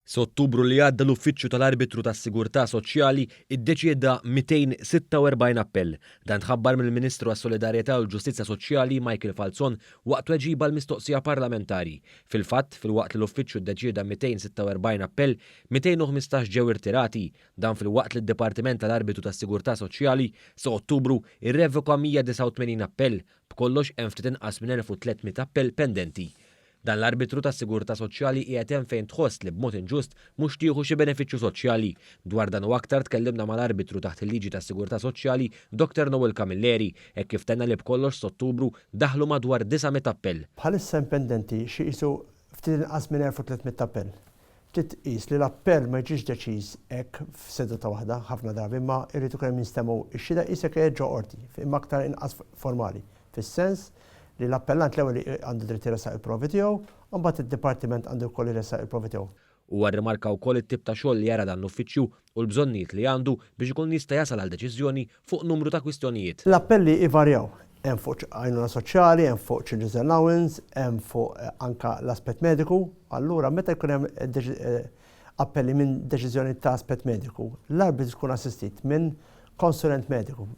S'Ottubru li għadda l-Uffiċċju tal-Arbitru tas-Sigurtà Soċjali ddeċieda 246 appell. Dan tħabbar mill-Ministru għas-Solidarjetà u l-Ġustizzja Soċjali Michael Falzon waqt tweġiba għal mistoqsija parlamentari. Fil-fatt, filwaqt li l-Uffiċċju ddeċieda 246 appell, 215 ġew irtirati. Dan filwaqt li d-Dipartiment tal-Arbitru tas-Sigurtà Soċjali sa Ottubru rrevoka 189 appell. B'kollox hemm ftit inqas minn 1,300 appell pendenti. Dan l-arbitru tas-sigurtà soċjali qiegħed hemm fejn tħoss li b'mod inġust mhux tieħu xi benefiċċju soċjali. Dwar dan u aktar tkellimna mal-arbitru taħt il-liġi tas-sigurtà soċjali Doctor Noel Camilleri hekk kif tenna li b'kollox s'Ottubru daħlu madwar 900 appell. Bħalissa hemm pendenti xi qisu ftit inqas minn 1,300 appell. Trid tqis li l-appell ma jiġix deċiż hekk f'seduta waħda ħafna drabi imma jrid ikun hemm jinstemgħu x-xhieda qisek qiegħed ġo qorti imma aktar inqas formali fis-sens li l-appellant l-ewwel għandu dritt iressaq il-provi tiegħu u mbagħad id-dipartiment għandu wkoll iressaq il-provi tiegħu. Huwa rrimarka wkoll it-tip ta' xogħol li jara dan l-uffiċċju u l-bżonnijiet li għandu biex ikun jista' jasal għal deċiżjoni fuq numru ta' kwistjonijiet. L-appelli jvarjaw. Hemm fuq għajnuna soċjali, hemm fuq children's allowance, hemm fuq anke l-aspett mediku. Allura meta jkun hemm appelli minn deċiżjoni ta' aspett mediku, l-arbitru tkun assistit minn konsulent mediku.